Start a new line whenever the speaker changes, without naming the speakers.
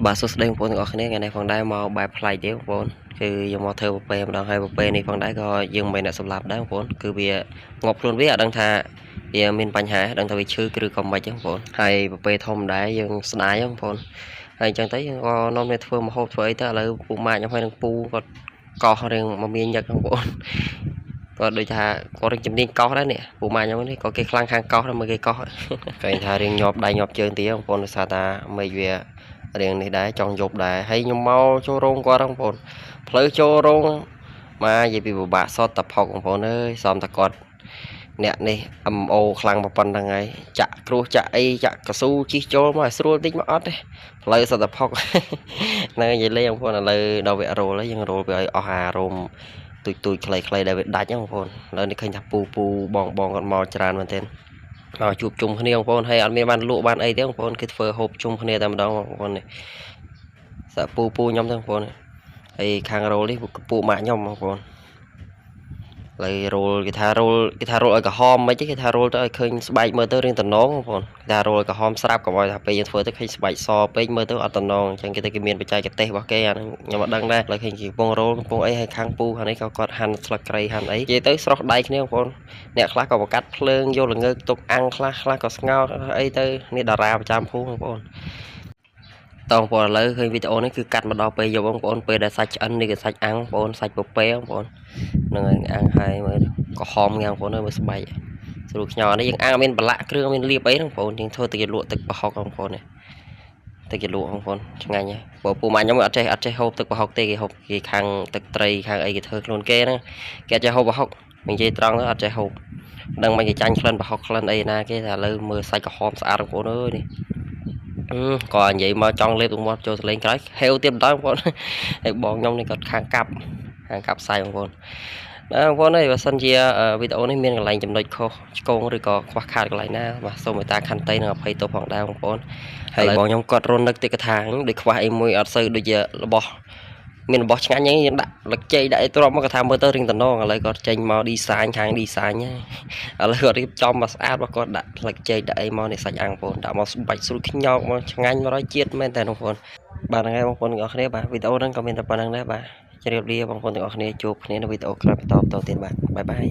បាទសួស្តីបងប្អូនទាំងអស់គ្នាថ្ងៃនេះផងដែរមកបែបប្លែកទេបងប្អូនគឺយើងមកធ្វើពពែម្ដងហើយពពែនេះផងដែរក៏យើងមិនមែនអ្នកសម្លាប់ដែរបងប្អូនគឺវាងាប់ខ្លួនវាអត់ដឹងថាវាមានបញ្ហាដឹងថាវាឈឺឬក៏មិនទេបងប្អូនហើយពពែធំដែរយើងស្ដាយបងប្អូនហើយអញ្ចឹងទៅយើងក៏នាំគ្នាធ្វើម្ហូបធ្វើអីទៅឥឡូវពូម៉ាក់ខ្ញុំហើយនឹងពូគាត់កោសរឿងមកមានញឹកបងប្អូនគាត់ដូចថាគាត់រៀងជំនាញកោសដែរនេះពូម៉ាខ្ញុំនេះក៏គេខ្លាំងខាងកោសដែរមើលគេកោសឃើញថារៀងញាប់ដៃញាប់ជើងទៀតបងប្អូនដោយសារថាមេឃវារៀងនេះដែរចង់យប់ដែរហើយខ្ញុំមកចូលរោងគាត់បងប្អូនផ្លូវចូលរោងមកនិយាយពីពិបាកសតតផុកបងប្អូនអើយសំតគាត់អ្នកនេះ MO ខ្លាំងប៉ុណ្្នឹងហើយចាក់គ្រោះចាក់អីចាក់កស៊ូជីកចូលមកឲ្យស្រួលតិចមកអត់ទេផ្លូវសតផុកហ្នឹងនិយាយលេងបងប្អូនឥឡូវដល់វគ្គរោលហើយយើងរោលវាឲ្យអស់អារោមទូចទូចខ្លីៗដែលវាដាច់ហ្នឹងបងប្អូនឥឡូវនេះឃើញថាពូពូបងបងគាត់មកច្រើនមែនទែនមកជួបជុំគ្នាបងប្អូនហើយអត់មានបានលក់បានអីទេបងប្អូនគឺធ្វើហូបជុំគ្នាតែម្ដងបងប្អូននេះសាពូពូខ្ញុំទេបងប្អូនហើយខាងរោលនេះពូម៉ាក់ខ្ញុំបងប្អូនឡើយរោលគេថារោលគេថារោលឲ្យក្រហមមិនទេគេថារោលទៅឲ្យឃើញស្បែកមើលទៅរៀងតំណងបងប្អូនគេថារោលឲ្យក្រហមស្រាប់កុំឲ្យថាពេលយើងធ្វើទៅឃើញស្បែកសពេកមើលទៅអត់តំណងអញ្ចឹងគេទៅគេមានបច្ចេកទេសរបស់គេអាហ្នឹងខ្ញុំអត់ដឹងដែរឡើយឃើញគេកំពុងរោលកំពុងអីហើយខាងពូខាងនេះក៏គាត់ហាន់ស្លឹកគ្រៃហាន់អីនិយាយទៅស្រស់ដៃគ្នាបងប្អូនអ្នកខ្លះក៏បង្កាត់ភ្លើងយកល្ងើកទុកអាំងខ្លះខ្លះក៏ស្ងោរអីទៅនេះតារាប្រចាំភូមិបងប្អូនតងបងប្អូនឥឡូវឃើញវីដេអូនេះគឺកាត់មកដល់ពេលយប់បងប្អូនពេលដែលសាច់ឆ្អិននេះគឺសាច់អាំងបងប្អូនសាច់ពពែបងប្អូនហ្នឹងហើយអាំងហើយមើលក្រហមងាងបងប្អូនមើលស្បែកស្រួលខ្ញោនេះយើងអាំងមានប្រឡាក់គ្រឿងមានលាបអីហ្នឹងបងប្អូនយើងធ្វើទឹកជាលក់ទឹកប្រហុកបងប្អូននេះទឹកជាលក់បងប្អូនឆ្ងាញ់ហើយព្រោះពូម៉ាខ្ញុំអត់ចេះហូបទឹកប្រហុកទេគេហូបគេខាងទឹកត្រីខាងអីគេធ្វើខ្លួនគេហ្នឹងគេអត់ចេះហូបប្រហុកនិយាយត្រង់ទៅអត់ចេះហូបដឹងមិនគេចាញ់ក្លិនប្រហុកក្លិនអីណាគេថាឥឡូវមើលសាច់ក្រហមស្អាតបងប្អូនអើយនេះក៏និយាយមកចង់លេបទៅមាត់ចូលសលេងក្រោយហេវទៀតម្ដងបងប្អូនហើយបងខ្ញុំនេះគាត់ខាងកាប់ផ្សាយបងប្អូនណាបងប្អូនអើយបើសិនជាវីដេអូនេះមានកន្លែងចំណុចខុសឆ្គងឬក៏ខ្វះខាតកន្លែងណាបាទសូមមេត្តាខន្តីនិងអភ័យទោសផងដែរបងប្អូនហើយបងខ្ញុំគាត់រនឹកតិចកថាដូចខ្វះអីមួយអត់សូវដូចជារបស់មានរបស់ឆ្ងាញ់ហ្នឹងយើងដាក់លឹកជ័យដាក់អីទ្រាប់មកគាត់ថាមើលទៅរៀងតំណងឥឡូវគាត់ចេញមក design ខាង design ឥឡូវគាត់រៀបចំមកស្អាតរបស់គាត់ដាក់ផ្លិចជែកដាក់អីមកនេះសាច់អាំងបងប្អូនដាក់មកស្បាច់ស្រួយខ្ញោកមកឆ្ងាញ់100ជាតិមែនតើបងប្អូនបាទហ្នឹងហើយបងប្អូនទាំងអស់គ្នាបាទវីដេអូហ្នឹងក៏មានតែប៉ុណ្្នឹងដែរបាទជម្រាបលាបងប្អូនទាំងអស់គ្នាជួបគ្នានៅវីដេអូក្រោយបន្តទៀតបាទបាយបាយ។